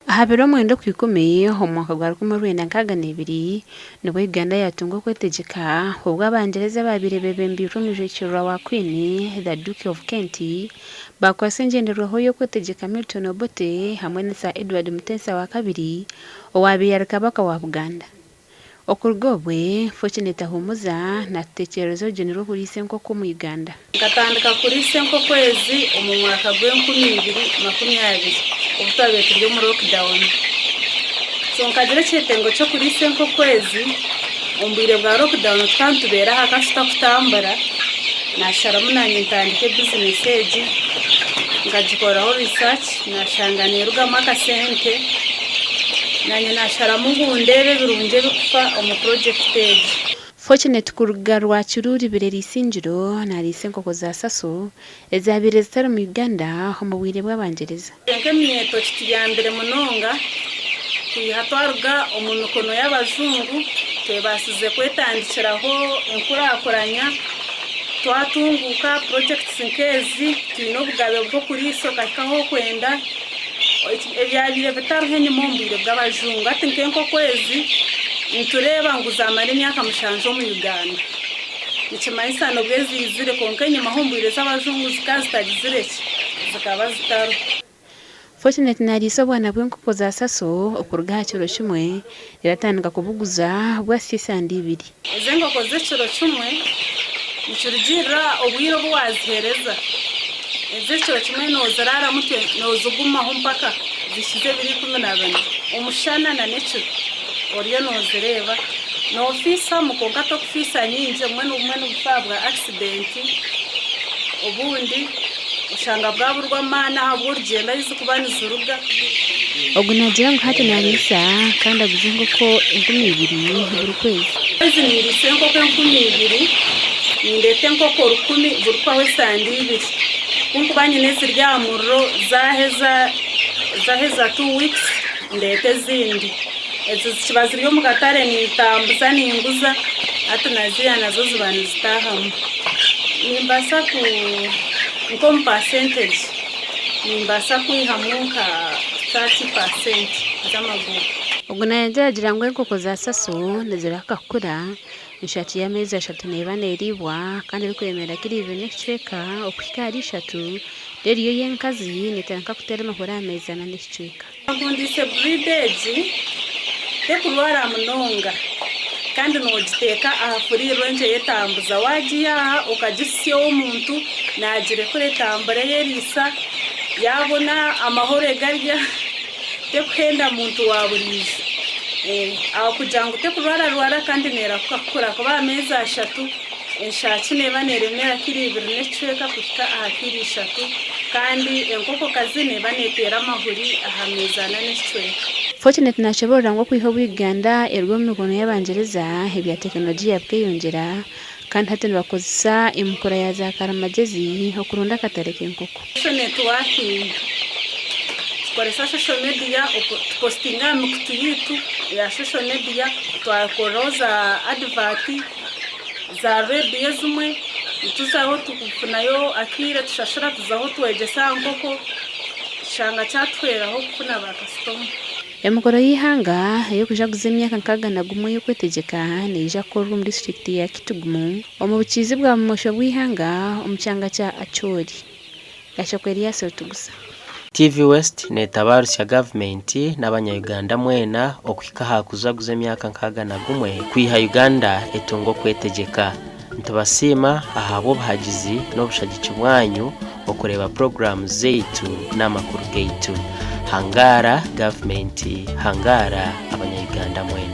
Aha biro mwenda Okwikumi omu mwaka gwa 1962 nibwo Uganda yaatunga okwetegyeka obwo Abangyereza abaabaire beebembeirwe omujwekyerwa wa Queen, the Duke of Kent, baakwatsa engyenderwaho y'okwetegyeka Milton Obote hamwe na Sir Edward Muteesa wa kabiri owaabaire ari Kabaka wa Buganda. Okuruga obwe, Fortunate Ahumuza natutekyerereza orugyendo rw'okuriisa enkoko omu Uganda. Nkatandika kuriisa enkoko ezi omu mwaka gw'e2020 obu twabaire turi omu lockdown. So nkagira ekyetengo ky'okuriisa enkoko ezi omu bwire bwa lockdown tukaba nitubeera aha ka tutakutambura, nasharamu naanye ntandike bizinesi egi, nkagikoraho research nashanga neerugamu akasente. Naanye naasharamu ngu ndeebe ebirungi ebirikufa omu purogyekiti egi. Fortunate kuruga Rwakiruri Birere Isingiro nariisa enkoko za Saso ezabaire zitari mu Uganda omu bwire bw'Abangyereza. Nk'eminyeeto kituyambire munonga kwiha twaruga omu mikono y'abajungu twebaasize kwetandikiraho enkurakuranya twatunguuka purogyekiti nk'ezi twine obugabe bw'okuriisa okahika ahu orikwenda. Ebyabaire bitariho enyima omu bwire bw'abajungu. Hati nk'enkoko ezi nitureeba ngu zaamara emyaka mushanju omu Uganda. Nikimanyisa nibwo eziizire kwonka enyimaho omu bwire z'abajungu zikaba zitagizire ki? Zikaba zitariho. Fortunate nariisa obwana bw'enkoko za Saso okuruga aha kiro kimwe reero atandika kubuguza bwahitsya esande ibiri. Ezi enkoko z'ekiro kimwe nikirugiirira obwire obu waaziheereza. Ez'ekiro kimwe nooziraaramu noozigumaho mpaka zihikize ebiro 14. Omushana n'ekiro oriyo noozireeba. Noofiisamu kwonka tokufiisa nyingi, obumwe nibumwe nibufa ahabwa akisidenti, obundi oshanga bwaburwa amaani ahabw'orugyendo ahu zirikuba niziruga. Ogu naagira ngu hati naariisa kandi aguza enkoko 2000 buri kwezi. Kwezi nindisa enkoko 2000, nindeeta enkoko 1000 buri kuhwaho esande ibiri. Ku nkuba nyine eziri aha muriro zaheza zaheza two weeks ndeeta ezindi. Ezo zikiba ziri omu katare nintambuza ninguza hati na ziriya nazo ziba nizitaahamu. Nimbaasa ku nk'omu percentage nimbaasa kwihamu nka 30% z'amagoba. Ogu nayongyera agira ngu enkoko za Saso nizirahuka kukura, enshaaki y'ameezi ashatu neeba neeriibwa kandi erikuremeera kiro ibiri n'ekicweka okuhika ahari ishatu reero yo ey'enkazi neetandika kuteera amahuri aha meezi ana n'ekicweka. Nkundiise breed egi tekurwara munonga kandi nogiteeka aha free range eyetambuza wagiiha aha okagisya ow'omuntu nagirekura etambure eyeriisa yabona amahoro egarya. Tekuhenda muntu wa buriijo. Aho kugira ngu tekurwararwara kandi neerahuka kukura ahakuba aha meezi ashatu enshaaki neeba neeremeera kiro ibiri n'ekicweka kuhika aha kiro ishatu kandi enkokokazi neeba neeteera amahuri aha meezi ana n'ekicweka. Fortunate nashoboorora ngu okwiha obu Uganda eruga omu mikono y'Abangyereza, ebya tekinologiya bikeyongyera kandi hati nibakozesa emikura ya za karimagezi okuronda akatare k'enkoko. Social networking, Tukoresa social media tupositinga aha mikutu yaitu eya social media, twakoreraho za advert, za rediyo ezimwe, nituzaho tufunayo akaire tushashura tuzaho twegyesa aha nkoko, kishanga kyatuhweraho kufuna ba kasitoma. Emikoro y'eihanga ey'okujaguza emyaka 61 ey'okwetegyeka neija kukorwa omu disiturikiti ya Kitgum omu bukiizi bwa bumosho bw'eihanga omu kyanga kya Acholi. Gashakwa Elias Otugusa. TV West neetabaarusya gavumenti n'abanya-Uganda mwena okuhika aha kujaguza emyaka 61 kwiha Uganda etunga okwetegyeka. Nitubasiima ahabw'obuhagizi n'obushagiki bwanyu okureeba puroguraamu zaitu n'amakuru gaitu. Hangaara gavumenti, hangaara abanya-Uganda mwena.